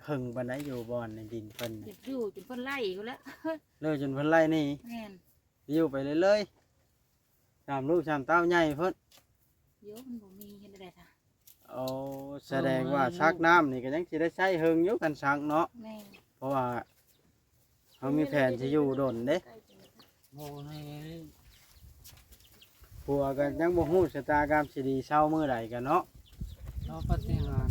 ເຖິງປານໃດຢູ່ບ່ອນໃນດິນເພິ່ນ ຢາກຢູ່ຈົນເພິ່ນໄລ່ພຸ້ນແຫຼະ ເລີຍຈົນເພິ່ນໄລ່ໜີ. ແມ່ນ ຢູ່ໄປເລື້ອຍໆ ສາມລູກສາມເຕົ້າໃຫຍ່ພຸ້ນ. ໂຍ ມັນບໍ່ມີເຮັດແນວໃດຊະ. ໂອ້ ສະແດງວ່າສັກນ້ຳນີ້ກໍຍັງຊິໄດ້ໃຊ້ເຫິງຢູ່ ຄັນສັກເນາະ. ແມ່ນ ເພາະວ່າເຮົາມີແຜນຊິຢູ່ດົນເດ້. ໂອ້ ໃນ ຜົວກໍຍັງບໍ່ຮູ້ຊະຕາກຳຊິດີເຊົາມື້ໃດກັນເນາະ. ລໍປາຕິຫານ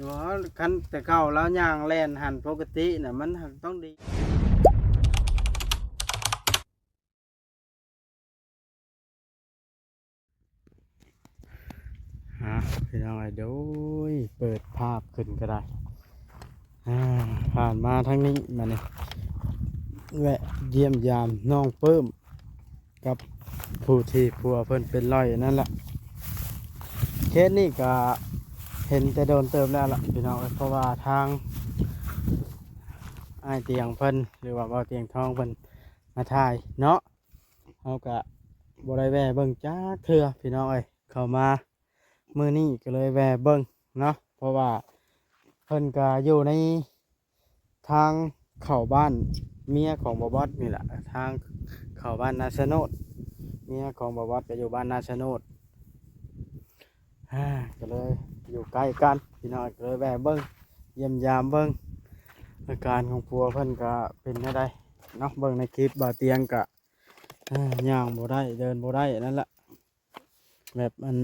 ບໍ່ ຄັນແຕ່ເກົ່າລາວຍ່າງແລ່ນຫັ້ນປົກກະຕິນະ ມັນຫາກຕ້ອງດີ. ອ່າ ພີ່ນ້ອງເອີຍ ໂດຍ ເປີດພາບຂຶ້ນກໍໄດ້. ອ່າ ຜ່ານມາທາງນີ້ ມານີ້ ແວະຢ້ຽມຢາມນ້ອງປຶ້ມ ກັບຜູ້ທີ່ຜົວເພິ່ນເປັນລອຍນັ້ນລະ. ເຄສນີ້ກະເຫັນແຕ່ດົນເຕີບແລ້ວລະພີ່ນ້ອງເອີຍ ເພາະວ່າທາງອ້າຍຕຽງເພິ່ນ ຫຼືວ່າບ່າວຕຽງທອງເພິ່ນມາຖ່າຍເນາະ ເຮົາກະບໍ່ໄດ້ແວ່ເບິ່ງຈັກເທື່ອພີ່ນ້ອງເອີຍ. ເຂົ້າມາມື້ນີ້ກໍເລີຍແວ່ເບິ່ງເນາະ ເພາະວ່າເພິ່ນກະຢູ່ໃນ ທາງເຂົ້າບ້ານເມຍຂອງບ່າວບອດນີ້ແຫຼະ ທາງເຂົ້າບ້ານນາຊະໂນດ ເມຍຂອງບ່າວບອດກໍຢູ່ບ້ານນາຊະໂນດ ອ່າ ກໍເລີຍຢູ່ໃກ້ກັນພີ່ນ້ອງ ກໍເລີຍແວ່ເບິ່ງ ຢ້ຽມຢາມເບິ່ງ ອາການຂອງຜົວເພິ່ນກໍເປັນແນວໃດເນາະ. ເບິ່ງໃນຄລິບບ່າວຕຽງກໍ ອ່າ ຍ່າງບໍ່ໄດ້ ເດີນບໍ່ໄດ້ນັ້ນລະ ແບບອັນ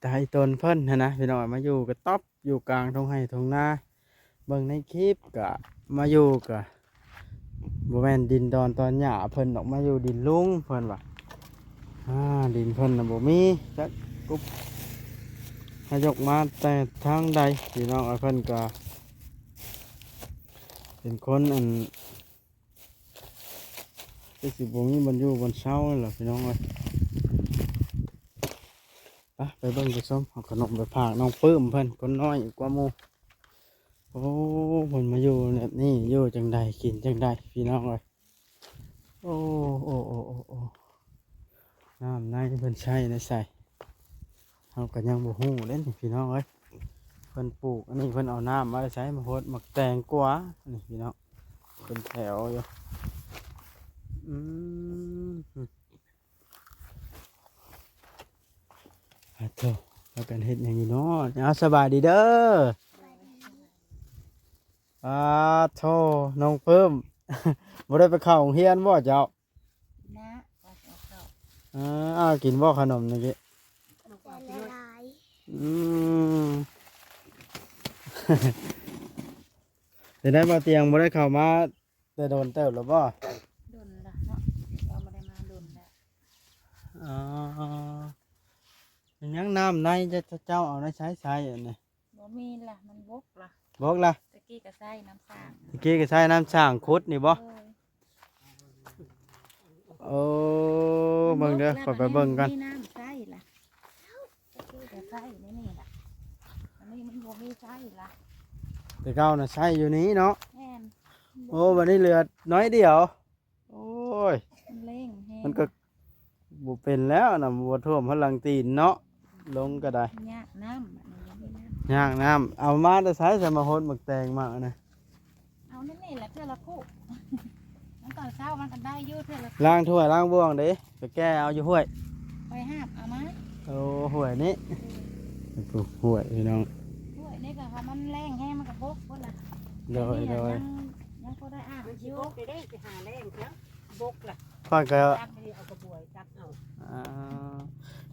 ຕາຍຕົນເພິ່ນຫັ້ນນະພີ່ນ້ອງ ມາຢູ່ກະຕ໊ອບຢູ່ກາງທົ່ງໄຮ່ທົ່ງນາ. ເບິ່ງໃນຄລິບກະມາຢູ່ກະບໍ່ແມ່ນດິນດອນຕອນຫຍ້າເພິ່ນດອກ ມາຢູ່ດິນລຸງເພິ່ນວ່າ. ອ່າ ດິນເພິ່ນນະບໍ່ມີຈັກກຸບ ຫາຍົກມາແຕ່ທາງໃດພີ່ນ້ອງເອີຍ. ເພິ່ນກະເປັນຄົນອັນ ຄືຊິບໍ່ມີບ່ອນຢູ່ບ່ອນເຊົາແລ້ວພີ່ນ້ອງເອີຍ. ໄປ ໄປເບິ່ງໄປຊົມ ເອົາຂະໜົມໄປຝາກນ້ອງປຶ້ມເພິ່ນ ຄົນນ້ອຍກວ່າໝູ່. ໂອ້ ເພິ່ນມາຢູ່ແບບນີ້ ຢູ່ຈັ່ງໃດ ກິນຈັ່ງໃດພີ່ນ້ອງເອີຍ. ໂອ້ ໂອ້ ໂອ້ ໂອ້ ໂອ້ ນ້ຳໃນເພິ່ນໃຊ້ແນວໃດ ເຮົາກໍຍັງບໍ່ຮູ້ເດ້ນີ້ພີ່ນ້ອງເອີຍ. ເພິ່ນປູກອັນນີ້ ເພິ່ນເອົານ້ຳມາແຕ່ໃສ ມາຫົດໝາກແຕງກວານີ້ພີ່ນ້ອງ ເປັນແຖວຢູ່. ອືມ ອາໂທ້ ພາກັນເຮັດຫຍັງຢູ່ເນາະ. ເອົາ ສະບາຍດີເດີ. ອາໂທ້ ນ້ອງປຶ້ມ ບໍ່ໄດ້ໄປເຂົ້າໂຮງຮຽນບໍ່ເຈົ້າ? ນະ ວ່າຊິເອົາເຂົ້າ ເອີ ອ້າວ ກິນບໍ່ຂະໜົມນີ້? ແຕ່ລະລາຍ ອືມ ເປັນໄດ ບ່າວຕຽງ ບໍ່ໄດ້ເຂົ້າມາແຕ່ດົນເຕີບແລ້ວບໍ່? ດົນລະເນາະ ເຮົາບໍ່ໄດ້ມາດົນແລ້ວ. ອໍ ເປັນຫຍັງນ້ຳໃນ ເຈົ້າ ເຈົ້າເອົາໃນໃສໃຊ້ອັນນີ້? ບໍ່ມີລະ ມັນບົກລະ ບົກລະ. ຕະກີ້ກໍໃຊ້ນ້ຳສ້າງ ຕະກີ້ກໍໃຊ້ນ້ຳສ້າງຂຸດນີ້ບໍ່? ໂອ້ຍ ໂອ້ ເບິ່ງເດີ ບົກລະ ຂ້ອຍໄປເບິ່ງກ່ອນ ມັນມີນ້ຳໃຊ້ລະ. ຕະກີ້ກໍໃຊ້ໃນນີ້ລະ ອັນນີ້ມັນບໍ່ມີໃຊ້ລະ. ແຕ່ເກົ່ານະໃຊ້ຢູ່ນີ້ເນາະ. ແມ່ນ. ໂອ້ ບັດນີ້ເຫຼືອໜ້ອຍດຽວ. ໂອ້ຍ ມັນແລ້ງແຮງ ມັນກໍບໍ່ເປັນແລ້ວ ນ້ຳບໍ່ຖ້ວມຮອດຫຼັງຕີນເນາະ. ລົງກໍໄດ້ ຍາກນ້ຳ ບັດນີ້ບໍ່ມີນ້ຳ ຍາກນ້ຳ. ເອົາມາແຕ່ໃສ ສະມາຫົດໝາກແຕງໝາກອັນນັ້ນ? ເອົານັ້ນນີ້ແຫຼະ ເທື່ອລະຄູ່ ມັນຕອນເຊົ້າມັນກໍໄດ້ຢູ່ ເທື່ອລະ ລ້າງຖ້ວຍລ້າງບ່ວງເດ້ ໄປແກ່ເອົາຢູ່ຫ້ວຍ ໄປຫາບເອົາມາ. ໂອ້ ຫ້ວຍນີ້ ອືມ ຜູ້ຫ້ວຍພີ່ນ້ອງ ຫ້ວຍນີ້ກໍ ຖ້າມັນແລ້ງແຮງມັນກໍບົກເບິດລະ. ໂດຍ ໂດຍ ຍັງ ຍັງພໍໄດ້ອາບ ມັນຊິ ຢູ່ ບົກໄດ້ ໄປຫາແລ້ງແລ້ວບົກລະ. ຂ້ອຍກໍ ຕັກນີ້ ເອົາກະບວຍຕັກເອົາ. ອ່າ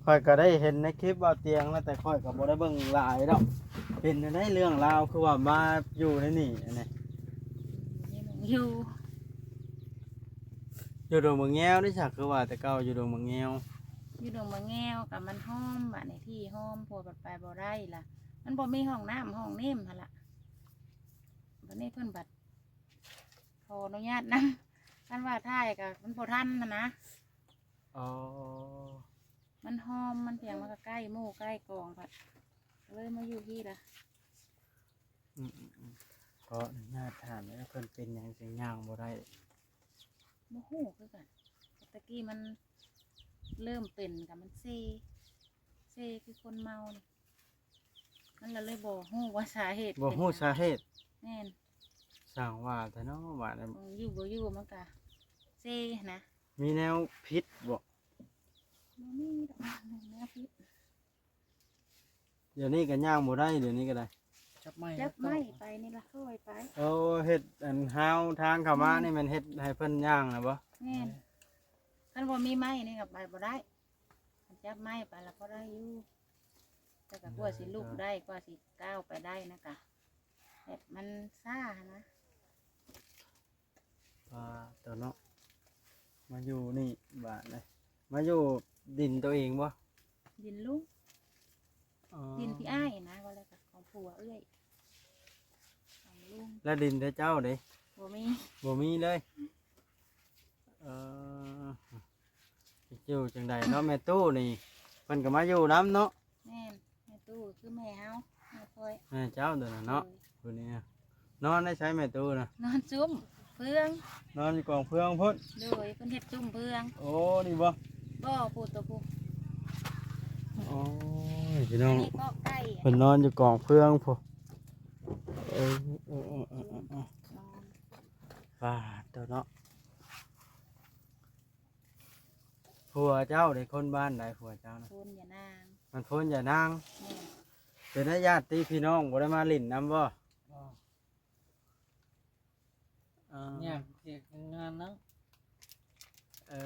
ຂ້ອຍກໍໄດ້ເຫັນໃນຄລິບບ່າວຕຽງນະ ແຕ່ຂ້ອຍກໍບໍ່ໄດ້ເບິ່ງຫຼາຍດອກ. ເປັນຈັ່ງໃດເລື່ອງລາວ ຄືວ່າມາຢູ່ໃນນີ້ອັນນີ້? ຢູ່ ຢູ່ດົງບາງແງວເດ້ ຈັກຄືວ່າແຕ່ເກົ່າຢູ່ດົງບາງແງວ. ຢູ່ດົງບາງແງວກໍມັນຮ້ອມ ບາດນີ້ທີ່ຮ້ອມ ຜົວບັດໄປບໍ່ໄດ້ລະ ມັນບໍ່ມີຫ້ອງນ້ຳຫ້ອງນີ້ຫັ້ນລະ. ບັດນີ້ເພິ່ນບັດ ຂໍອະນຸຍາດນຳ ຄັນວ່າຖ່າຍກໍມັນບໍ່ທັນຫັ້ນນະ. ອໍ ມັນຮ້ອມ ມັນພຽງ ມັນກໍໃກ້ໝູ່ໃກ້ກອງ ກໍເລີຍມາຢູ່ພີ້ລະ. ອືມໆໆ ຂໍອະນຸຍາດຖາມແດ່ ເພິ່ນເປັນຫຍັງຈຶ່ງຍ່າງບໍ່ໄດ້? ບໍ່ຮູ້ຄືກັນ ແຕ່ຕະກີ້ມັນເລີ່ມເປັນ ກໍມັນເຊ ເຊຄືຄົນເມົານີ້. ເ ມັນລະເລີຍບໍ່ຮູ້ວ່າສາເຫດ ບໍ່ຮູ້ສາເຫດ. ແມ່ນ. ຊ່າງວ່າແທ້ເນາະ ວ່າແລ້ວ ເອີ ຢູ່ບໍ່ຢູ່ມັນກະເຊນະ. ມີແນວຜິດບໍ່? ບໍ່ມີດອກແນວຜິດ. ດຽວນີ້ກໍຍ່າງບໍ່ໄດ້ ດຽວນີ້ກໍໄດ້ ຈັບໄມ້ ຈັບໄມ້ໄປນີ້ລະ ຄ່ອຍໄປ. ໂອ້ ເຮັດອັນຮາວທາງເຂົ້າມາ ອືມ ນີ້ແມ່ນເຮັດໃຫ້ເພິ່ນຍ່າງນະບໍ່? ແມ່ນ. ຄັນບໍ່ມີໄມ້ນີ້ກໍໄປບໍ່ໄດ້ ຄັນຈັບໄມ້ໄປລະພໍໄດ້ຢູ່ ແຕ່ກໍກວ່າຊິລຸກໄດ້ ກວ່າຊິກ້າວໄປໄດ້ນະ ກະແບບມັນຊ້າຫັ້ນນະ. ປາດໂທ້ເນາະ ມາຢູ່ນີ້ບາດນີ້ ມາຢູ່ດິນໂຕເອງບໍ່? ດິນລຸງ. ອໍ ດິນທີ່ອ້າຍນະ ວ່າແລ້ວກໍຂອງຜົວເອື້ອຍ ຂອງລຸງ. ແລ້ວດິນແທ້ເຈົ້າເດ້? ບໍ່ມີ ບໍ່ມີເລີຍ. ເອີ ຢູ່ຈັ່ງໃດເນາະ ແມ່ຕູ້ນີ້ ເພິ່ນກໍມາຢູ່ນຳເນາະ? ແມ່ນ. ແມ່ຕູ້ຄືແມ່ເຮົາ ແມ່ຂ້ອຍ ແມ່ເຈົ້າໂຕນັ້ນເນາະ. ໂດຍ. ຜູ້ນີ້ນອນໃນໃສແມ່ຕູ້ນະ? ນອນຊຸມເຟືອງ ນອນຢູ່ກອງເຟືອງພຸ້ນ. ໂດຍ. ເພິ່ນເຮັດຊຸມເຟືອງ. ໂອ້ ນີ້ບໍ່? ບໍ່ ຜູ້ໂຕຜູ້. ໂອ້ຍ ພີ່ນ້ອງ ອັນນີ້ຄອກໄກ່ ເພິ່ນນອນຢູ່ກອງເຟືອງພຸ້ນ. ເອີ ເອີ ເອີ ເອີ ເອີ ນອນ ປາດໂທ້ເນາະ. ຜົວເຈົ້າເດ້ ຄົນບ້ານໃດຜົວເຈົ້ານະ? ໂພນຢານາງ. ມັນໂພນຢານາງ. ແມ່ນ. ເປັນຍາດຕິພີ່ນ້ອງ ບໍ່ໄດ້ມາຫຼິ້ນນຳບໍ່? ບໍ່. ເອີ ຍາກເຮັດງານນຳ. ເອີ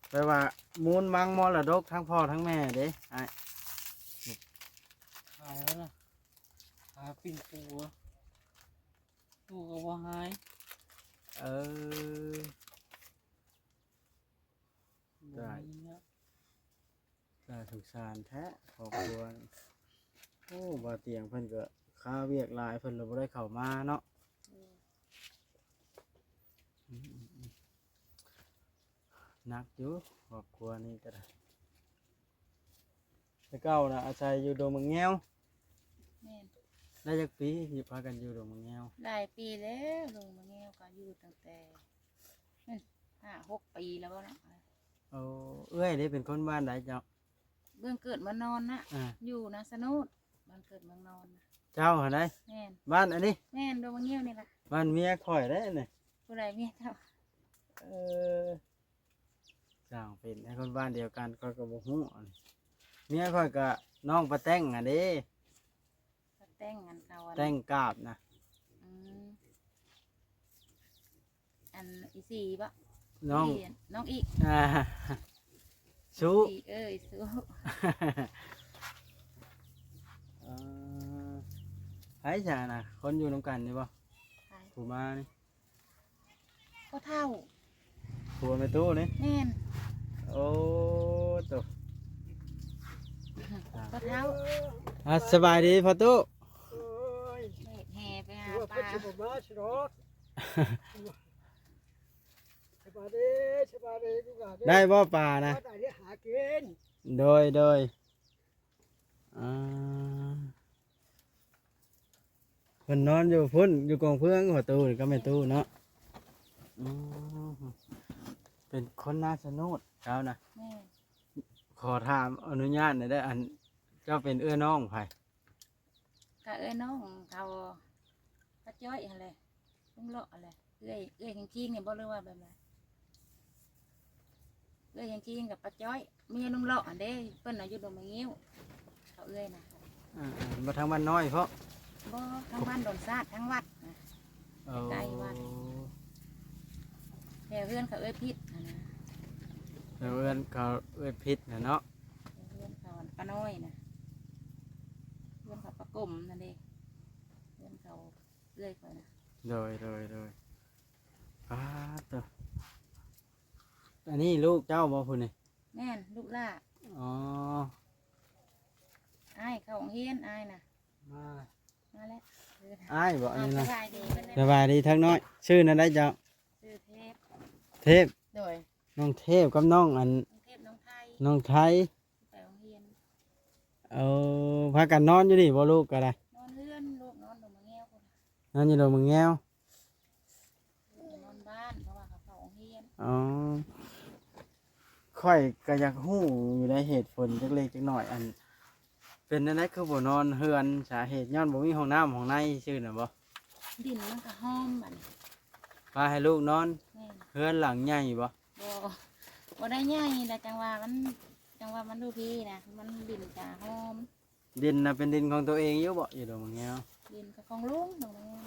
ແປວ່າມູນມັງມໍລະດົກທັງພໍ່ທັງແມ່ເດ້ອ້າຍ? ຂາຍແລ້ວນະ ຂາຍປິ່ນປູ ປູກໍບໍ່ຫາຍ. ເອີ. ຕາຍ ບໍ່ມີແລ້ວ. ໜ້າສົງສານແທ້ຄອບຄົວນີ້. ໂອ້ ບ່າວຕຽງເພິ່ນກໍຄາວຽກຫຼາຍ ເພິ່ນລະບໍ່ໄດ້ເຂົ້າມາເນາະ. ອືມ ໜັກຢູ່ຄອບຄົວນີ້ກໍໄດ້. ແຕ່ເກົ່ານະອາໄສຢູ່ດົງໝາກແງວ. ແມ່ນ. ໄດ້ຈັກປີທີ່ພາກັນຢູ່ດົງໝາກແງວ? ຫຼາຍປີແລ້ວ ດົງໝາກແງວກໍຢູ່ຕັ້ງແຕ່ ຫ້າຫົກປີແລ້ວບໍ່ເນາະ. ໂອ້ ເອື້ອຍເດ້ເປັນຄົນບ້ານໃດເຈົ້າ? ເມືອງເກີດເມືອງນອນນະ. ອ່າ ຢູ່ນາສະໂນດ ບ້ານເກີດເມືອງນອນນະ. ເຈົ້າຫັ້ນໃດ? ແມ່ນ. ບ້ານອັນນີ້? ແມ່ນ ດົງໝາກແງວນີ້ລະ. ບ້ານເມຍຂ້ອຍເດ້ນີ້. ຜູ້ໃດເມຍເຈົ້າ? ເອີ ຊ່າງເປັນໃຫ້ຄົນບ້ານດຽວກັນ ຂ້ອຍກໍບໍ່ຮູ້. ເມຍຂ້ອຍກໍນ້ອງປາແຕ້ງຫັ້ນເດ້. ປາແຕ້ງອັນເຂົາ ແຕ້ງກາບນະ. ອືມ ອັນອີ່ສີ່ບໍ່? ນ້ອງ ອີ່ ນ້ອງອີກ ອ່າ ຊູ ອີ່ ເອີ ອີ່ຊູ. ເອີ ໃຜຊະນະ ຄົນຢູ່ນຳກັນນີ້ບໍ່? ໃຜ? ຜູ້ມານີ້ ພໍ່ເຖົ້າ ຜົວແມ່ຕູ້ນີ້? ແມ່ນ. ໂອ້ ໂຕ ພໍ່ເຖົ້າ. ອ່າ ສະບາຍດີພໍ່ຕູ້. ໂອ້ຍ ແຫ່ໄປຫາປາ ເພິ່ນຊິບໍ່ມາຊິດອກ. ສະບາຍດີ ສະບາຍດີລູກຫຼານເດີ. ໄດ້ບໍ່ປານະ? ໄດ້ ຫາກິນ. ໂດຍ ໂດຍ. ອ່າ ເພິ່ນນອນຢູ່ພຸ້ນ ຢູ່ກອງເຟືອງພໍ່ຕູ້ກັບແມ່ຕູ້ເນາະ. ອືມ ເປັນຄົນນາສະໂນດເຈົ້ານະ? ແມ່ນ. ຂໍຖາມອະນຸຍາດໜ່ອຍເດີ ອັນ ເຈົ້າເປັນເອື້ອຍນ້ອງໃຜ? ກະເອື້ອຍນ້ອງເຂົາ ປ້າຈ້ອຍຫັ້ນແຫຼະ ລຸງເລາະຫັ້ນແຫຼະ. ເອື້ອຍ ເອື້ອຍແຮງຄິງນີ້ບໍ່ ຫຼືວ່າແບບໃດ? ເອື້ອຍແຮງຄິງກັບປ້າຈ້ອຍ ເມຍລຸງເລາະຫັ້ນເດ້. ເພິ່ນນະຢູ່ດົງໝາກງິ້ວ ເຂົາເອື້ອຍນະ. ອ່າໆ ບໍ່ທາງບ້ານນ້ອຍເພາະ? ບໍ່ ທາງບ້ານດົນຊາດ ທາງວັດນະ. ໂອ້ ໃກ້ວັດ ແຖວເຮືອນເຂົາເອື້ອຍພິດຫັ້ນນະ. ແຖວເຮືອນເຂົາເອື້ອຍພິດນະເນາະ. ແຖວເຮືອນເຂົາອັນປ້ານ້ອຍນະ ເຮືອນເຂົາປ້າກົມຫັ້ນເດ້ ເຮືອນເຂົາ ເອື້ອຍຂ້ອຍນະ. ໂດຍ ໂດຍ ໂດຍ. ປາດໂທ້ ອັນນີ້ລູກເຈົ້າບໍ່ຜູ້ນີ້? ແມ່ນ ລູກຫຼ້າ. ອໍ ອ້າຍເຂົ້າໂຮງຮຽນ ອ້າຍນະ. ມາ ມາແລ້ວ. ເອີ ອ້າຍບໍ່ ອັນນີ້ນະ. ສະບາຍດີເພິ່ນນະ. ສະບາຍດີທັກນ້ອຍ. ຊື່ແນວໃດເຈົ້າ? ຊື່ເທບ. ເທບ. ໂດຍ. ນ້ອງເທບກັບນ້ອງອັນ ນ້ອງເທບ ນ້ອງໄທ ນ້ອງໄທ. ໄປໂຮງຮຽນ. ເອົາ ພາກັນນອນຢູ່ນີ້ບໍ່ ລູກກໍໄດ້? ນອນເຮືອນ ລູກນອນດົງໝາກແງວພຸ້ນ. ນອນຢູ່ດົງໝາກແງວ. ນອນບ້ານ ເພາະວ່າເຂົາເຂົ້າໂຮງຮຽນ. ອໍ ຂ້ອຍກໍຢາກຮູ້ຢູ່ໃນເຫດຜົນຈັກເລັກຈັກໜ້ອຍ ອັນ ເປັນແນວໃດຄືບໍ່ນອນເຮືອນ? ສາເຫດຍ້ອນບໍ່ມີຫ້ອງນ້ຳຫ້ອງໃນຊື່ນະບໍ່? ດິນມັນກໍຫອມບັດນີ້ ພາໃຫ້ລູກນອນ. ແມ່ນ. ເຮືອນຫຼັງໃຫຍ່ບໍ່? ບໍ່ ບໍ່ໄດ້ໃຫຍ່ນະ ຈັ່ງວ່າມັນ ຈັ່ງວ່າມັນຢູ່ພີ້ນະ ມັນດິນກະຫອມ. ດິນນະເປັນດິນຂອງຕົວເອງຢູ່ບໍ່? ຢູ່ດອງມະແງວ ດິນກໍຂອງລຸງດອງມະແງວ.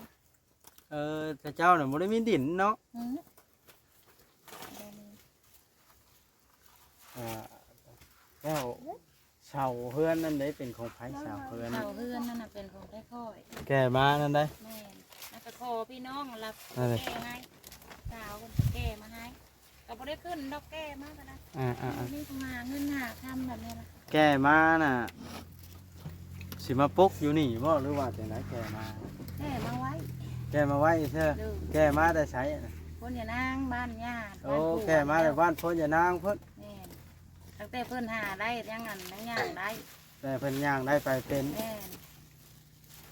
ເອີ ແຕ່ເຈົ້ານະບໍ່ໄດ້ມີດິນເນາະ? ອື ບໍ່ມີ. ເອີ ແລ້ວເສົາເຮືອນນັ້ນເດ້ ເປັນຂອງໃຜ? ເສົາເຮືອນ ເສົາເຮືອນນັ້ນນະເປັນຂອງແຕ່ຂ້ອຍ ແກ່ມານັ້ນໄດ໋. ແມ່ນ. ແລ້ວກໍຂໍພີ່ນ້ອງລະແກ່ໃຫ້ ສາວເພິ່ນກໍແກ່ມາໃຫ້. ກໍບໍ່ໄດ້ຂຶ້ນດອກ ແກ່ມາກໍໄດ້. ອ່າໆໆ ມີຫາເງິນຫາຄຳແບບນີ້ລະ. ແກ່ມານະ ຊິມາປຸກຢູ່ນີ້ບໍ່ ຫຼືວ່າຈັ່ງໃດ? ແກ່ມາ ແກ່ມາໄວ້ ແກ່ມາໄວ້ເຊີ. ໂດຍ. ແກ່ມາແຕ່ໃສ? ໂພນຍານາງ ບ້ານຍາ. ໂອ້ ແກ່ມາແຕ່ບ້ານໂພນຍານາງພຸ້ນ. ແມ່ນ. ຕັ້ງແຕ່ເພິ່ນຫາໄດ້ ຍັງອັນ ຍັງຍ່າງໄດ້ ແຕ່ເພິ່ນຍ່າງໄດ້ໄປເປັນ. ແມ່ນ.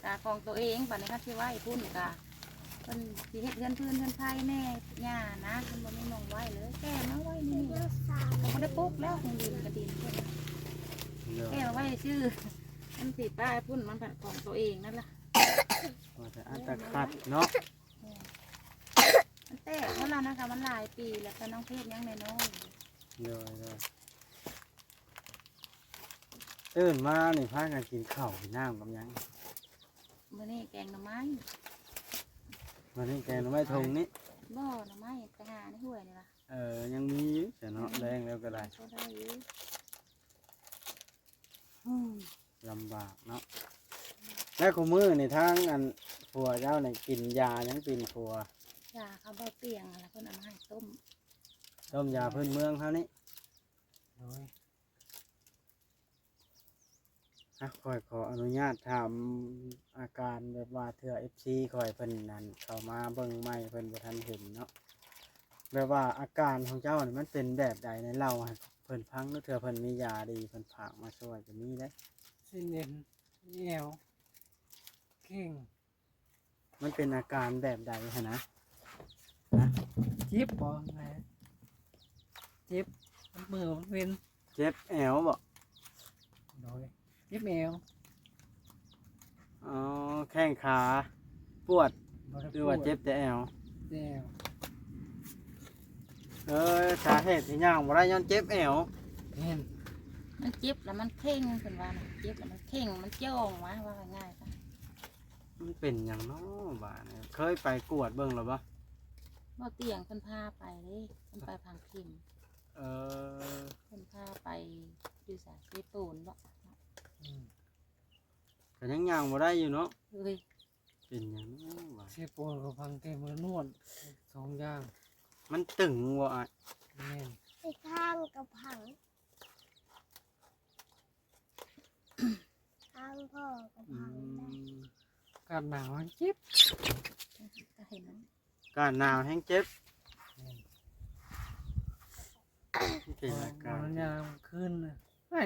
ກະຂອງໂຕເອງ ບາດນີ້ຄັນຊິໄວ້ພຸ້ນກະ ເພິ່ນຊິເຮັດເຮືອນພື້ນເຮືອນໄພແດ່ ຍ່ານະ ມັນບໍ່ມີໝ່ອງໄວ້ເລີຍ ແກ່ມາໄວ້ນີ້ ກໍບໍ່ໄດ້ປຸກແລ້ວ ຂອງດິນກະດິນເພິ່ນ ໂດຍ ແກ່ມາໄວ້ຊື່ ມັນຊິໄປພຸ້ນ ມັນເປັນຂອງໂຕເອງນັ້ນລະ ວ່າແຕ່ອັນຕະຂັດເນາະ. ແມ່ນ ມັນແຕກໝົດແລ້ວນະ ກະມັນຫຼາຍປີແລ້ວ ແຕ່ນ້ອງເພດຍັງນ້ອຍໆ. ໂດຍໆ. ຕື່ນມານີ້ພາກັນກິນເຂົ້າກິນນ້ຳກັບຫຍັງ? ມື້ນີ້ແກງໜໍ່ໄມ້. ມື້ນີ້ແກງໜໍ່ໄມ້ທົ່ງນີ້? ບໍ່ ໜໍ່ໄມ້ໄປຫາໃນຫ້ວຍນີ້ລະ. ເອີ ຍັງມີຢູ່ຊະເນາະ ອືມ ແລງແລ້ວກໍໄດ້ ພໍໄດ້ຢູ່. ອືມ ລຳບາກເນາະ. ແລ້ວຄູ່ມື້ນີ້ທາງອັນຜົວເຈົ້ານີ້ກິນຢາຫຍັງ? ປິ່ນປົວ ຢາເຂົາບໍ່ປ່ຽງຫັ້ນລະ ເພິ່ນເອົາມາໃຫ້ຕົ້ມ ຕົ້ມຢາພື້ນເມືອງເຮົານີ້. ໂດຍ. ອ່ະ ຂ້ອຍຂໍອະນຸຍາດຖາມອາການແບບວ່າ ເທື່ອເອັຟຊີຂ້ອຍເພິ່ນນັ້ນເຂົ້າມາເບິ່ງໃໝ່ ເພິ່ນບໍ່ທັນເຫັນເນາະ ແບບວ່າອາການຂອງເຈົ້ານີ້ມັນເປັນແບບໃດ ໃນເລົ່າໃຫ້ເພິ່ນຟັງ ຫຼືເທື່ອເພິ່ນມີຢາດີເພິ່ນຝາກມາຊ່ວຍກໍມີເດ້. ເສັ້ນເອັນ ແອວ ແຂ້ງ ມັນເປັນອາການແບບໃດຫັ້ນນະ? ຮະ? ເຈັບບໍ່? ແມ່ນ ເຈັບ ມືມັນເປັນ ເຈັບແອວບໍ່? ໂດຍ ເຈັບແອວ. ອໍ ແຂ້ງຂາປວດ ບໍ່ໄດ້ ຫຼືວ່າ ປວດ ເຈັບແຕ່ແອວ? ແຕ່ແອວ. ເອີ ສາເຫດທີ່ຍ່າງບໍ່ໄດ້ຍ້ອນເຈັບແອວ. ແມ່ນ ມັນເຈັບແລ້ວມັນເຄັ່ງ ເພິ່ນວ່ານະ ເຈັບແລ້ວມັນເຄັ່ງ ມັນຈ່ອງ ວ່າ ວ່າງ່າຍໆ ຊະ. ມັນເປັນຫຍັງເນາະບາດນີ້? ເຄີຍໄປກວດເບິ່ງແລ້ວບໍ່? ບໍ່ຕຽງເພິ່ນພາໄປເດ້ ເພິ່ນໄປຝັງເຂັມ. ເອີ ເພິ່ນພາໄປຢູ່ໃສ? ເຊໂປນບໍ? ອືມ ກໍຍັງຍ່າງບໍ່ໄດ້ຢູ່ເນາະ. ເອີຍ ເປັນຫຍັງເນາະບາດ? ເຊໂປນກັບຝັງເຂັມມັນນວດສອງຢ່າງ. ມັນຕຶງບໍ່ອ້າຍ? ແມ່ນ ໄປທາງກັບຝັງ ທາງກໍກັບຝັງໄດ້. ອືມ ອາກາດໜາວແຮງເຈັບ ກໍເຫັນ ອາກາດໜາວແຮງເຈັບ. ແມ່ນ ມັນເປັນອາການ ຍາມຄືນນະ ໄອ້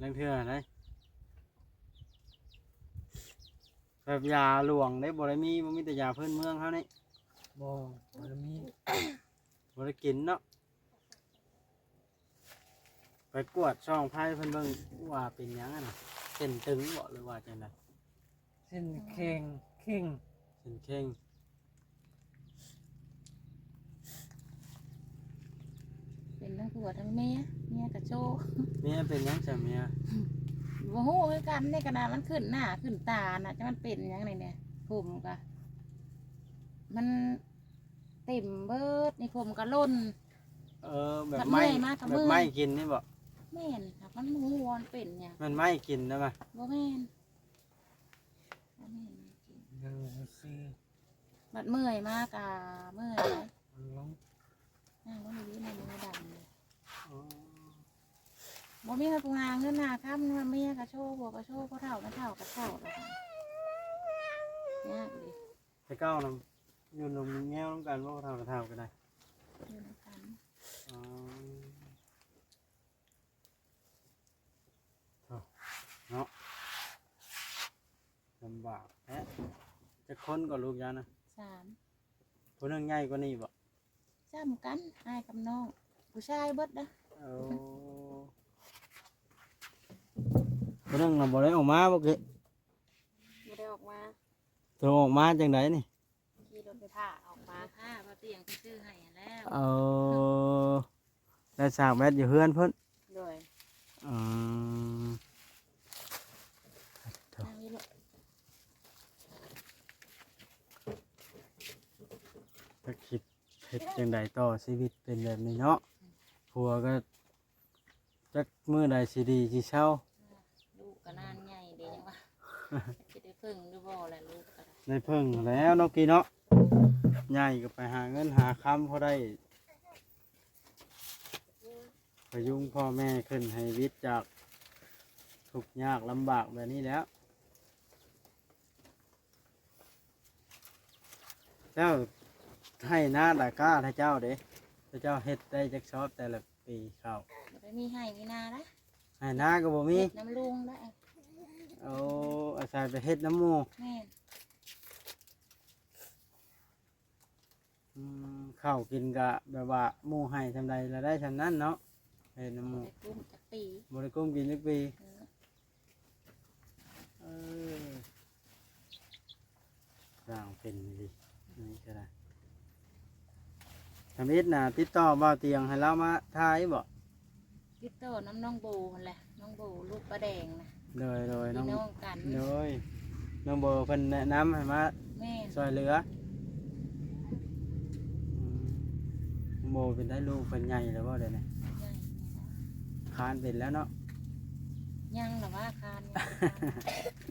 ລາງເທື່ອໃດ ແບບຢາຫຼວງເດ້ ບໍ່ໄດ້ມີ ບໍ່ມີແຕ່ຢາພື້ນເມືອງເຮົານີ້. ບໍ່ ບໍ່ໄດ້ມີ ບໍ່ໄດ້ກິນເນາະ. ໄປກວດສ່ອງໄຟເພິ່ນເບິ່ງວ່າເປັນຫຍັງຫັ້ນນະ ເສັ້ນຕຶງບໍ່ ຫຼືວ່າຈັ່ງໃດ? ເສັ້ນແຂງ ເຄັ່ງ ເສັ້ນເຄັ່ງ. ເປັນທັງຜົວທັງເມຍ ເມຍກໍໂຊ. ເມຍເປັນຫຍັງຊະເມຍ? ບໍ່ຮູ້ຄືກັນ ນີ້ຂະໜາດມັນຂຶ້ນໜ້າຂຶ້ນຕານະ ຈັກມັນເປັນຫຍັງນີ້ ນີ້ຜົມກໍ ມັນເຕັມເບີດ ນີ້ຜົມກໍຫຼົ່ນ. ເອີ ແບບໄໝ້ ແບບໄໝ້ກິນນີ້ບໍ? ແມ່ນ ຫາກມັນບໍ່ຮູ້ວ່າມັນເປັນຫຍັງ. ແມ່ນໄໝ້ກິນນະ? ບໍ່ແມ່ນ ບໍ່ແມ່ນໄໝ້ກິນ. ບັດເມື່ອຍມາກະເມື່ອຍ ນັ່ງລົງດີໆ ໃນມືດຳ. ອໍ ບໍ່ມີໃຜຫາເງິນຫາຄຳ ເມຍກະໂຊ ຜົວກະໂຊ ຜູ້ເຖົ້າແມ່ເຖົ້າກະເຖົ້າແລ້ວ ຍາກເດ້. ແຕ່ເກົ່ານະ ຢູ່ນຳແງວນຳກັນບໍ່ ເຖົ້າກະເຖົ້າກໍໄດ້ ຢູ່ນຳກັນ. ອໍ ເນາະ ລຳບາກແທ້. ຈັກຄົນກໍລູກເຈົ້ານະ? ສາມ. ຜູ້ໜຶ່ງໃຫຍ່ກວ່ານີ້ບໍ? ສ່ຳກັນ ອ້າຍກັບນ້ອງ ຜູ້ຊາຍເບິດເດີ້. ໂອ້ ເ ຄົນໜຶ່ງນະບໍ່ໄດ້ອອກມາບໍ່ເກະ? ບໍ່ໄດ້ອອກມາ. ໂຕອອກມາຈັ່ງໃດນີ້? ຂີ່ລົດໄຟຟ້າອອກມາ. ໄຟຟ້າ ບໍ່ຕຽງໄປຊື້ໃຫ້ຫັ້ນແລ້ວ. ເອີ ໄດ້ສາກແບັດຢູ່ເຮືອນພຸ້ນ? ໂດຍ. ອືມ ນັ່ງຢູ່ລູກ. ຈັກຊິເຮັດຈັ່ງໃດຕໍ່ ຊີວິດເປັນແບບນີ້ເນາະ. ຜົວກໍຈັກມື້ໃດຊິດີຊິເຊົາ. ລູກກໍນານໃຫຍ່ເດ້ ຍັງວ່າ ຊິໄດ້ເພິ່ງຫຼືບໍ່ລະລູກກໍໄດ້. ໄດ້ເພິ່ງແລ້ວເນາະ ກີ້ເນາະ. ໃຫຍ່ກໍໄປຫາເງິນຫາຄຳພໍໄດ້ ພະຍຸງພໍ່ແມ່ຂຶ້ນໃຫ້ວິດຈາກທຸກຍາກລຳບາກແບບນີ້ແຫຼ້ວ. ແລ້ວໄຮ່ນາຕາກ້າຂະເຈົ້າເດ ຂະເຈົ້າເຮັດໄດ້ຈັກຊອບແຕ່ລະປີເຂົ້າ? ບໍ່ໄດ້ມີໄຮ່ມີນາເດ້. ໄຮ່ນາກໍບໍ່ມີ. ເຮັດນຳລຸງໄດ້. ໂອ້ ອາໄສໄປເຮັດນຳໝູ່. ແມ່ນ. ອືມ ເຂົ້າກິນກະແບບວ່າໝູ່ໃຫ້ສ່ຳໃດລະໄດ້ສ່ຳນັ້ນເນາະ. ເຮັດນຳໝູ່ ບໍ່ໄດ້ກຸ້ມຈັກປີ. ບໍ່ໄດ້ກຸ້ມກິນຈັກປີ. ເອີ ເອີ ສ້າງເປັນອີ່ຫຼີ ນີ້ກໍໄດ້. ທຳອິດນະ ຕິດຕໍ່ບ່າວຕຽງໃຫ້ລາວມາຖ່າຍບໍ່? ຕິດຕໍ່ນຳນ້ອງໂບຫັ້ນແຫຼະ ນ້ອງໂບລູກປ້າແດງນະ. ໂດຍ ໂດຍ ພີ່ນ້ອງກັນ. ໂດຍ ນ້ອງໂບເພິ່ນແນະນຳໃຫ້ມາ ແມ່ນ ຊ່ວຍເຫຼືອ. ອືມ ນ້ອງໂບເປັນໄດ້ ລູກເພິ່ນໃຫຍ່ແລ້ວບໍ່ດຽວນີ້? ໃຫຍ່ແລ້ວ. ຄານເປັນແລ້ວເນາະ? ຍັງລະວ່າຄານ ຍັງບໍ່ຄານ.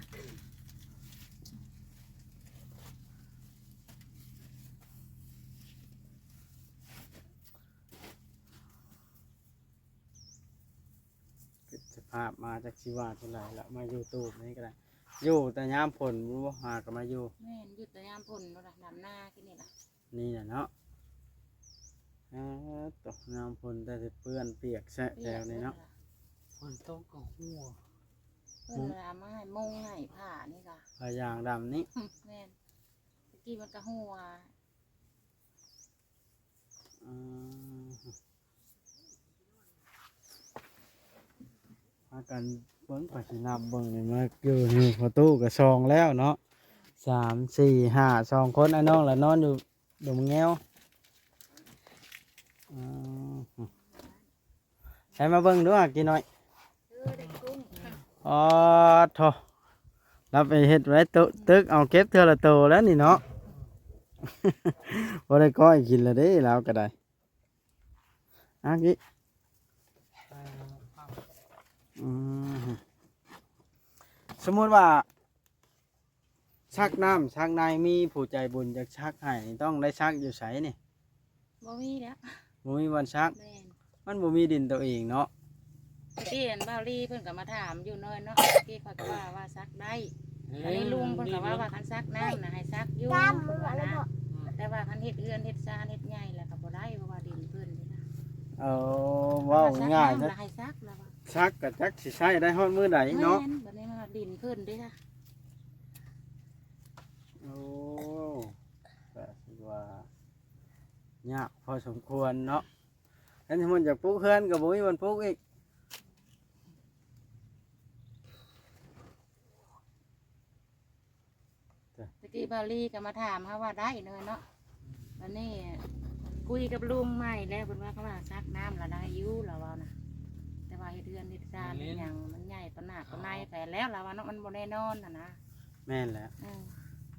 ຄິດສະພາບມາ ຈັກຊິວ່າຈັ່ງໃດລະ ມາຢູ່ຕູບນີ້ກໍໄດ້. ຢູ່ແຕ່ຍາມຝົນບໍ່ ຫາກໍມາຢູ່? ແມ່ນ ຢູ່ແຕ່ຍາມຝົນພຸ້ນລະ ດຳນາກິນນີ້ລະ. ນີ້ແຫຼະເນາະ. ອາ ຕົກຍາມຝົນແຕ່ຊິເປື້ອນປຽກແຊະແຖວນີ້ເນາະ. ປຽກແລ້ວລະ ຝົນຕົກກໍຮົ່ວ. ເພິ່ນເອົາມາໃຫ້ມຸງໃຫ້ຜ້ານີ້ກະ ຜ້າຢາງດຳນີ້. ແມ່ນ ຕະກີ້ມັນກະຮົ່ວ. ອືມ ພາກັນເບິ່ງ ຂ້ອຍຊິນັບເບິ່ງນີ້ ມາຢູ່ນີ້ ພໍ່ຕູ້ກໍສອງແລ້ວເນາະ ສາມ ສີ່ ຫ້າ ສອງຄົນ. ອ້າຍນ້ອງລະນອນຢູ່ດົງແງວ. ອືມ ໃຫ້ມາເບິ່ງດູຫາກີ້ນ້ອຍ. ອໍ ໂທ້ ລາວໄປເຮັດໄວ້ໂຕະຕຶກ ເອົາເກັບເທື່ອລະໂຕແລ້ວນີ້ເນາະ. ບໍ່ໄດ້ກ້ອຍກິນລະເດ້ ລາວກໍໄດ້. ອາ ກີ້ ອືມ ສົມມຸດວ່າ ຊັກນ້ຳຊັກໃນ ມີຜູ້ໃຈບຸນຢາກຊັກໃຫ້ ຕ້ອງໄດ້ຊັກຢູ່ໃສນີ້? ບໍ່ມີແລ້ວ ບໍ່ມີບ່ອນຊັກ. ແມ່ນ ມັນບໍ່ມີດິນໂຕເອງເນາະ. ຕະກີ້ອັນບ່າວລີເພິ່ນກໍມາຖາມຢູ່ເນີນເນາະ ຕະກີ້ຂ້ອຍກໍວ່າ ວ່າຊັກໄດ້. ເອີ ອັນນີ້ລຸງເພິ່ນກໍວ່າ ວ່າຄັນຊັກນ້ຳນະໃຫ້ຊັກຢູ່ ວ່ານະ ແຕ່ວ່າຄັນເຮັດເຮືອນເຮັດຊານເຮັດໃຫຍ່ແລ້ວກໍບໍ່ໄດ້ ເພາະວ່າດິນເພິ່ນນີ້ນະ. ເອີ ເວົ້າງ່າຍໆ ນະ ໃຫ້ຊັກລະວ່າ ຊັກກໍຈັກຊິໃຊ້ໄດ້ຮອດມື້ໃດເນາະ. ແມ່ນ ບັດນີ້ມາດິນເພິ່ນເດ້ລະ. ໂອ້ ກໍຖືວ່າຍາກພໍສົມຄວນເນາະ. ຄັນສົມມຸດຢາກປຸກເຮືອນກໍບໍ່ມີບ່ອນປຸກອີກ. ຕະກີ້ບ່າວລີກໍມາຖາມເຮົາວ່າໄດ້ເນາະ ເນາະ. ບັດນີ້ຄຸຍກັບລຸງໃໝ່ແລ້ວ ເພິ່ນວ່າ ເຂົາວ່າຊັກນ້ຳລະໄດ້ຢູ່ ລາວເວົ້ານະ ແຕ່ວ່າເຮັດເຮືອນເຮັດຊານເຮັດຫຍັງ ມັນໃຫຍ່ປານໜ້າປານໃນໄປແລ້ວ ລາວວ່າເນາະ ມັນບໍ່ແນ່ນອນຫັ້ນນະ. ແມ່ນແຫຼະ ເອີ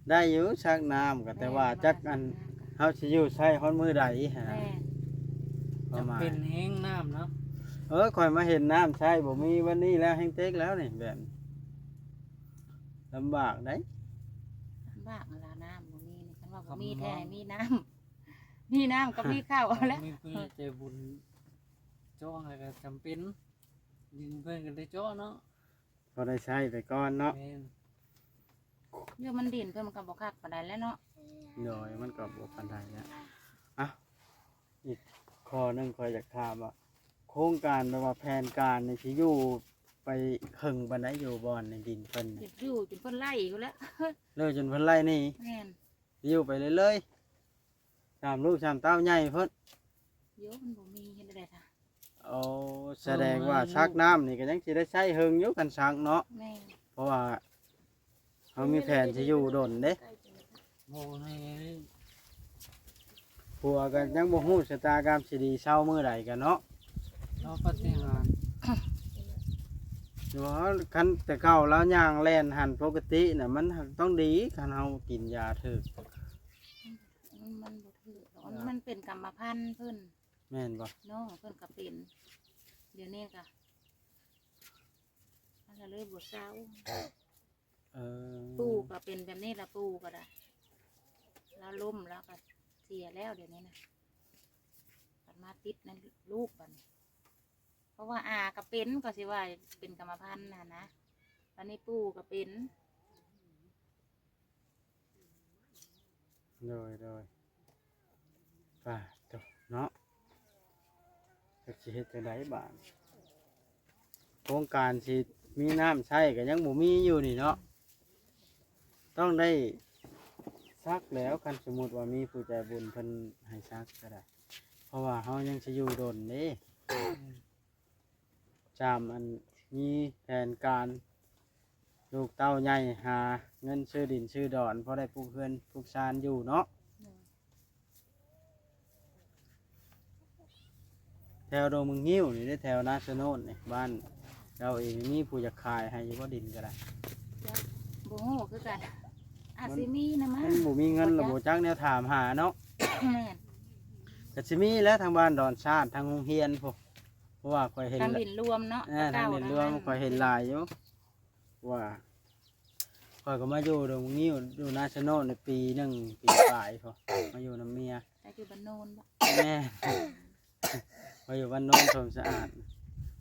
ໄດ້ຢູ່ຊັກນ້ຳກໍ ແຕ່ວ່າຈັກອັນ ເຮົາຊິຢູ່ໃຊ້ຮອດມື້ໃດຫັ້ນນະ. ແມ່ນ ຄວາມໝາຍ ຈຳເປັນແຮງນ້ຳເນາະ. ເອີ ຂ້ອຍມາເຫັນນ້ຳໃຊ້ບໍ່ມີ ວັນນີ້ແລ້ວ ແຮງເຕັກແລ້ວນີ້ ແບບລຳບາກໃດ໋. ລຳບາກຫັ້ນລະ ນ້ຳບໍ່ມີນີ້ ຄັນວ່າບໍ່ມີແທ້ ມີນ້ຳ ມີນ້ຳກໍມີເຂົ້າແລ້ວ. ມີຜູ້ໃຫຍ່ໃຈບຸນເຈາະໃຫ້ກໍຈຳເປັນ ດິນເພິ່ນກໍໄດ້ເຈາະເນາະ. ພໍໄດ້ໃຊ້ໄປກ່ອນເນາະ. ແມ່ນ ຢູ່ມັນດິນເພິ່ນມັນກໍບໍ່ຄັກປານໃດແລ້ວເນາະ. ໂດຍ ມັນກໍບໍ່ປານໃດແລ້ວ. ອ່ະ ອີກຂໍ້ໜຶ່ງຂ້ອຍຢາກຖາມວ່າ ໂຄງການ ຫຼືວ່າແຜນການນີ້ ຊິຢູ່ໄປເຖິງປານໃດ ຢູ່ບ່ອນໃນດິນເພິ່ນນີ້? ຢູ່ຈົນເພິ່ນໄລ່ພຸ້ນແຫຼະ ເລີຍຈົນເພິ່ນໄລ່ໜີ. ແມ່ນ ຢູ່ໄປເລື້ອຍໆ ສາມລູກສາມເຕົ້າໃຫຍ່ພຸ້ນ. ໂຍ ມັນບໍ່ມີເຮັດແນວໃດທະ? ໂອ້ ສະແດງວ່າ ໂອ້ຍ ສັກນ້ຳນີ້ກໍຍັງຊິໄດ້ໃຊ້ເຫິງຢູ່ ຄັນສັກເນາະ. ແມ່ນ ເພາະວ່າເຮົາມີແຜນຊິຢູ່ດົນເດ້. ໂອ້ຍ ຜົວກໍຍັງບໍ່ຮູ້ຊະຕາກຳຊິດີເຊົາມື້ໃດກັນເນາະ. ເຮົາປະຕິຫານ ວ່າຄັນແຕ່ເກົ່າລາວຍ່າງແລ່ນຫັນປົກກະຕິນະ ມັນຕ້ອງດີ ຄັນເຮົາກິນຢາຖືກ. ມັນ ມັນບໍ່ຖືກດອກ ມັນເປັນກຳມະພັນເພິ່ນ. ແມ່ນບໍ່? ນ້ອງເພິ່ນກໍເປັນ ດຽວນີ້ກໍ ມັນກໍເລີຍບໍ່ເຊົາ. ເອີ ປູ່ກໍເປັນແບບນີ້ລະ ປູ່ກໍໄດ້ ລາວລົ້ມລາວກໍເສຍແລ້ວ ດຽວນີ້ນະ ບັດມາຕິດໃນລູກບັດນີ້. ເພາະວ່າອາກໍເປັນ ກໍຊິວ່າເປັນກຳມະພັນຫັ້ນນະ ບັດນີ້ປູ່ກໍເປັນ. ໂດຍ ໂດຍ ປາດໂທ້ເນາະ ຈັກຊິເຮັດຈັ່ງໃດບາດນີ້. ໂຄງການຊິມີນ້ຳໃຊ້ກໍຍັງບໍ່ມີຢູ່ນີ້ເນາະ. ຕ້ອງໄດ້ສັກແລ້ວ ຄັນສົມມຸດວ່າມີຜູ້ໃຈບຸນເພິ່ນໃຫ້ສັກກໍໄດ້ ເພາະວ່າເຮົາຍັງຊິຢູ່ດົນເດ້. ຈາມອັນມີແຜນການລູກເຕົ້າໃຫຍ່ ຫາເງິນຊື້ດິນຊື້ດອນ ພໍໄດ້ປຸກເຮືອນປຸກຊານຢູ່ເນາະ. ໂດຍ ແຖວດອງເມືອງງິ້ວນີ້ເດ້ ແຖວນາສະໂນດນີ້ ບ້ານເຈົ້າເອງ ມີຜູ້ຢາກຂາຍໃຫ້ຢູ່ບໍ່ ດິນກໍໄດ້? ບໍ່ຮູ້ຄືກັນ ອາດຊິມີນະ. ມັນ ມັນບໍ່ມີເງິນລະ ບໍ່ຈັກແນວຖາມຫາເນາະ. ແມ່ນ ກໍຊິມີແຫຼະ ທາງບ້ານດອນຊາດ ທາງໂຮງຮຽນພຸ້ນ ເພາະວ່າຂ້ອຍເຫັນ ທາງດິນລວມເນາະ. ເອີ ທາງດິນລວມ ຂ້ອຍເຫັນຫຼາຍຢູ່ ວ່າ ຂ້ອຍກໍມາຢູ່ດອງງິ້ວ ຢູ່ນາຊະໂນດໃນປີໜຶ່ງ ປີປາຍພຸ້ນ ມາຢູ່ນຳເມຍ. ໄປຢູ່ບ້ານໂນນບໍ່? ແມ່ນ ມາຢູ່ບ້ານໂນນຊົມສະອາດ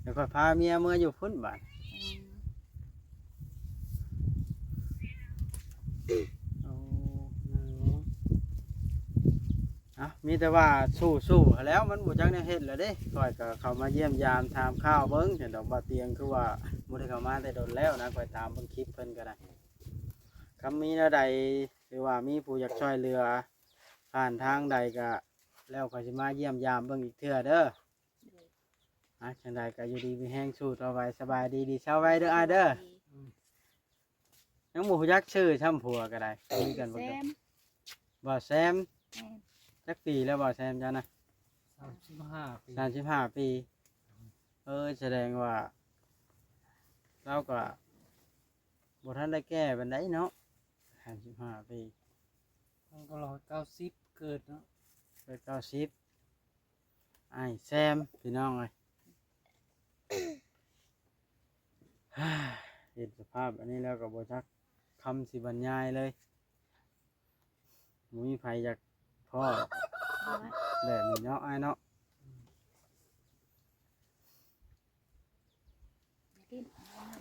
ແລ້ວຂ້ອຍພາເມຍເມືອຢູ່ພຸ້ນບາດ. ອືມ ໂອ້ ເອົ້າ ມີແຕ່ວ່າສູ້ໆຫັ້ນແຫຼ້ວ ມັນບໍ່ຈັກແນວເຮັດແລ້ວເດ້. ຂ້ອຍກໍເຂົ້າມາຢ້ຽມຢາມຖາມຂ່າວເບິ່ງ ເຫັນດອກບ່າວຕຽງ ຄືວ່າບໍ່ໄດ້ເຂົ້າມາແຕ່ດົນແລ້ວນະ ຂ້ອຍຕາມເບິ່ງຄລິບເພິ່ນກໍໄດ້. ຄັນມີແນວໃດ ຫຼືວ່າມີຜູ້ຢາກຊ່ວຍເຫຼືອຜ່ານທາງໃດກໍ ແລ້ວຂ້ອຍຊິມາຢ້ຽມຢາມເບິ່ງອີກເທື່ອເດີ. ອ່ະ ຈັ່ງໃດກໍຢູ່ດີມີແຮງ ສູ້ຕໍ່ໄປ. ສະບາຍດີ ດີເຊົາໄວເດີອ້າຍເດີ. ຍັງບໍ່ຮູ້ຈັກຊື່ຊ້ຳ ຜົວກໍໄດ້ ຄຸຍກັນເບິ່ງ. ບ່າວແຊມ. ແມ່ນ ຈັກປີແລ້ວບ່າວແຊມເຈົ້ານະ? ສາມສິບຫ້າປີ. ສາມສິບຫ້າປີ. ເອີ ສະແດງວ່າລາວກໍບໍ່ທັນໄດ້ແກ່ປານໃດເນາະ ສາມສິບຫ້າປີ. ມັນກໍຮ້ອຍເກົ້າສິບເກີດເນາະ ຮ້ອຍເກົ້າສິບ. ອ້າຍແຊມ ພີ່ນ້ອງເອີຍ ເຫັນສະພາບອັນນີ້ແລ້ວກໍບໍ່ຈັກຄຳຊິບັນຍາຍເລີຍ. ບໍ່ມີໃຜຢາກພໍ້ແບບນີ້ເນາະ ອ້າຍເນາະ.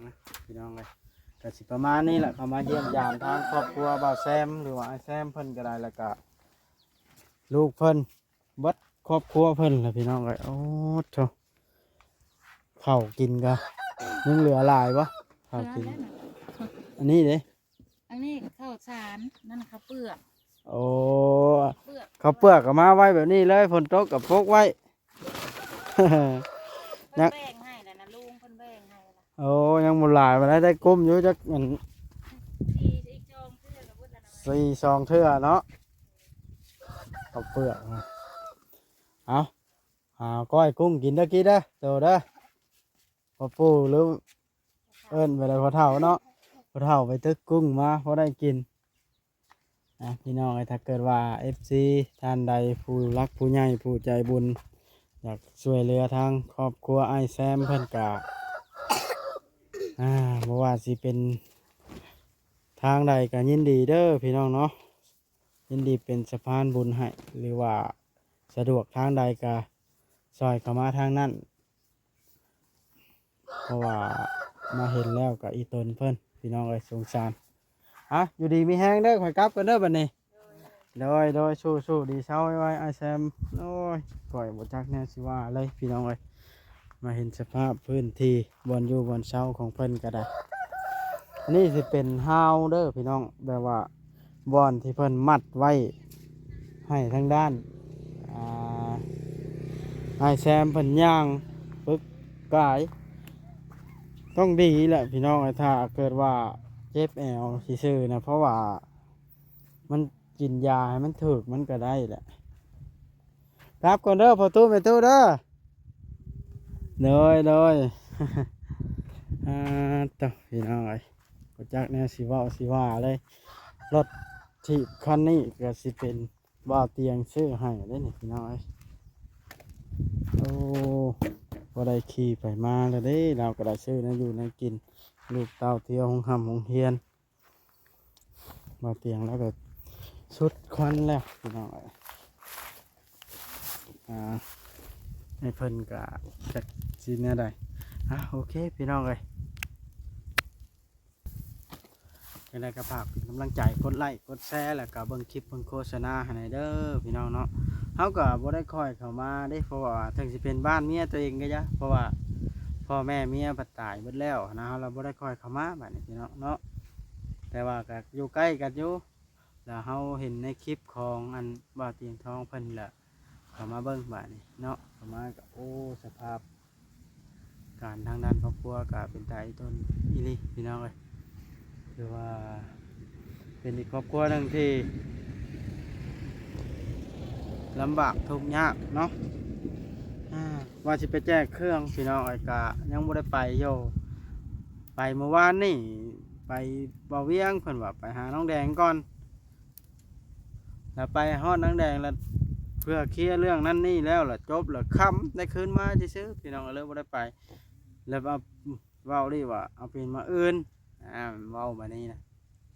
ນະ ພີ່ນ້ອງເອີຍ ກໍຊິປະມານນີ້ແຫຼະ ເຂົ້າມາຢ້ຽມຢາມທາງຄອບຄົວບ່າວແຊມ ຫຼືວ່າອ້າຍແຊມເພິ່ນກໍໄດ້ ແລ້ວກໍລູກເພິ່ນ ເບິດຄອບຄົວເພິ່ນແຫຼະ ພີ່ນ້ອງເອີຍ. ໂອ້ໂທ້ ເຂົ້າກິນກໍຍັງເຫຼືອຫຼາຍບໍ່? ເຂົ້າກິນ ເຫຼືອແລ້ວນະ ອັນນີ້ເດ້ ອັນນີ້ເຂົ້າສານ ນັ້ນເຂົ້າເປືອກ. ໂອ້ ເປືອກ ເຂົ້າເປືອກກໍມາໄວ້ແບບນີ້ເລີຍ ຝົນຕົກກໍປົກໄວ້. ເພິ່ນແບ່ງໃຫ້ແລ້ວນະ ລຸງເພິ່ນແບ່ງໃຫ້ແລ້ວ. ໂອ້ ຍັງບໍ່ຫຼາຍປານໃດ ໄດ້ກຸ້ມຢູ່ຈັກອັນ ສີ່ ສອງເທື່ອກໍເບິດແລ້ວນະ ສີ່ ສອງເທື່ອເນາະ ເຂົ້າເປືອກ. ເອົາ ຫາກ້ອຍກຸ້ງກິນເດີ ກີ້ເດີ ໂຕເດີ ພໍ່ປູ່ ຫຼື ເອີ້ນໄປໄດ້ພໍ່ເຖົ້າເນາະ ພໍ່ເຖົ້າໄປຕຶກກຸ້ງມາພໍໄດ້ກິນ. ອ່ະ ພີ່ນ້ອງເອີຍ ຖ້າເກີດວ່າເອັຟຊີທ່ານໃດ ຜູ້ຫຼັກຜູ້ໃຫຍ່ ຜູ້ໃຈບຸນ ຢາກຊ່ວຍເຫຼືອທາງຄອບຄົວອ້າຍແຊມເພິ່ນກະ ອ່າ ບໍ່ວ່າຊິເປັນທາງໃດກະຍິນດີເດີພີ່ນ້ອງເນາະ ຍິນດີເປັນສະພານບຸນໃຫ້ ຫຼືວ່າສະດວກທາງໃດກະຊ່ອຍເຂົ້າມາທາງນັ້ນ. ເພາະວ່າມາເຫັນແລ້ວກໍອີ່ຕົນເພິ່ນ ພີ່ນ້ອງເອີຍ ສົງສານ. ອ່ະ ຢູ່ດີມີແຮງເດີ ຂ້ອຍກັບກ່ອນເດີບັດນີ້. ໂດຍ ໂດຍ ສູ້ໆ ດີເຊົາໄວໆ ອ້າຍແຊມ. ໂອ້ຍ ຂ້ອຍບໍ່ຈັກແນວຊິວ່າເລີຍ ພີ່ນ້ອງເອີຍ ມາເຫັນສະພາບພື້ນທີ່ບ່ອນຢູ່ບ່ອນເຊົາຂອງເພິ່ນກໍໄດ້. ອັນນີ້ຊິເປັນຮາວເດີພີ່ນ້ອງ ແບບວ່າ ບ່ອນທີ່ເພິ່ນມັດໄວ້ໃຫ້ທາງດ້ານ ອ່າ ອ້າຍແຊມເພິ່ນຍ່າງ ປາຍ ຕ້ອງດີແຫຼະພີ່ນ້ອງເອີຍ ຖ້າເກີດວ່າເຈັບແອວຊື່ໆນະ ເພາະວ່າມັນກິນຢາໃຫ້ມັນຖືກມັນກໍໄດ້ແຫຼະ. ກັບກ່ອນເດີພໍ່ຕູ້ແມ່ຕູ້ເດີ. ໂດຍ ໂດຍ ອ່າ ໂຕ ພີ່ນ້ອງເອີຍ ບໍ່ຈັກແນວຊິເວົ້າຊິວ່າເລີຍ. ລົດຖີບຄັນນີ້ກໍຊິເປັນບ່າວຕຽງຊື້ໃຫ້ເດ້ນີ້ພີ່ນ້ອງເອີຍ. ໂອ້ ບໍ່ໄດ້ຂີ່ໄປມາແລ້ວເດ້ ລາວກໍໄດ້ຊື້ແນວຢູ່ແນວກິນ ລູກເຕົ້າທ່ຽວໂຮງຮ່ຳໂຮງຮຽນ. ບ່າວຕຽງລາວກໍສຸດຄວັນແລ້ວພີ່ນ້ອງເອີຍ. ອ່າ ໃຫ້ເພິ່ນກະຈັກຊິແນວໃດ. ອ່າ ໂອເຄພີ່ນ້ອງເອີຍ ຈັ່ງໃດກໍຝາກເປັນກຳລັງໃຈ ກົດໄລ້ກົດແຊ ແລ້ວກໍເບິ່ງຄລິບເບິ່ງໂຄສະນາໃຫ້ແດ່ເດີພີ່ນ້ອງເນາະ. ເຮົາກໍບໍ່ໄດ້ຄ່ອຍເຂົ້າມາເດ້ ເພາະວ່າເຖິງຊິເປັນບ້ານເມຍຕົວເອງກໍຢ່າ ເພາະວ່າພໍ່ແມ່ເມຍພັດຕາຍເບິດແລ້ວນະ ເຮົາລະບໍ່ໄດ້ຄ່ອຍເຂົ້າມາບາດນີ້ພີ່ນ້ອງເນາະ. ແຕ່ວ່າກໍຢູ່ໃກ້ກັນຢູ່ ແລ້ວເຮົາເຫັນໃນຄລິບຂອງອັນບ່າວຕຽງທອງເພິ່ນລະ ເຂົ້າມາເບິ່ງບາດນີ້ເນາະ ເຂົ້າມາກໍ ໂອ້ ສະພາບການທາງດ້ານຄອບຄົວກໍເປັນຕາອີ່ຕົນອີ່ຫຼີພີ່ນ້ອງເອີຍ. ຖືວ່າເປັນອີກຄອບຄົວໜຶ່ງທີ່ລຳບາກທຸກຍາກເນາະ. ອ່າ ວ່າຊິໄປແຈກເຄື່ອງພີ່ນ້ອງເອີຍ ກະຍັງບໍ່ໄດ້ໄປຢູ່ ໄປມື້ວານນີ້ ໄປບໍ່ວຽງ ເພິ່ນວ່າໄປຫານ້ອງແດງກ່ອນ ແລ້ວໄປຮອດນາງແດງແລ້ວ ເພື່ອເຄຍເລື່ອງນັ້ນນີ້ແລ້ວລະຈົບລະຄ່ຳ ໄດ້ຄືນມາຊື່ໆ ພີ່ນ້ອງເອີຍ ເລີຍບໍ່ໄດ້ໄປ. ແລ້ວວ່າ ເວົ້ານີ້ວ່າເອົາເປັນມື້ອື່ນ ອ່າ ເວົ້າມານີ້ນະ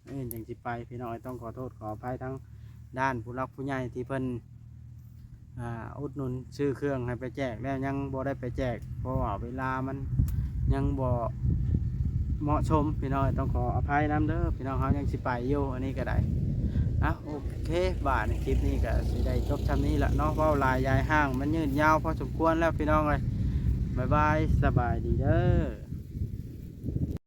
ມື້ອື່ນຈັ່ງຊິໄປພີ່ນ້ອງເອີຍ. ຕ້ອງຂໍໂທດຂໍອະໄພທາງດ້ານຜູ້ຫຼັກຜູ້ໃຫຍ່ທີ່ເພິ່ນ ອ່າ ອຸດໜູນຊື້ເຄື່ອງໃຫ້ໄປແຈກແລ້ວ ຍັງບໍ່ໄດ້ໄປແຈກ ເພາະວ່າເວລາມັນຍັງບໍ່ເໝາະສົມພີ່ນ້ອງເອີຍ ຕ້ອງຂໍອະໄພນຳເດີພີ່ນ້ອງ. ເຮົາຍັງຊິໄປຢູ່ ອັນນີ້ກໍໄດ້. ອ່ະ ໂອເຄ ບາດນີ້ຄລິບນີ້ກໍຊິໄດ້ຈົບຊ່ຳນີ້ລະເນາະ ເວົ້າຫຼາຍຢາຍຫ່າງ ມັນຍືດຍາວພໍສົມຄວນແລ້ວພີ່ນ້ອງເອີຍ. ບາຍບາຍ ສະບາຍດີເດີ.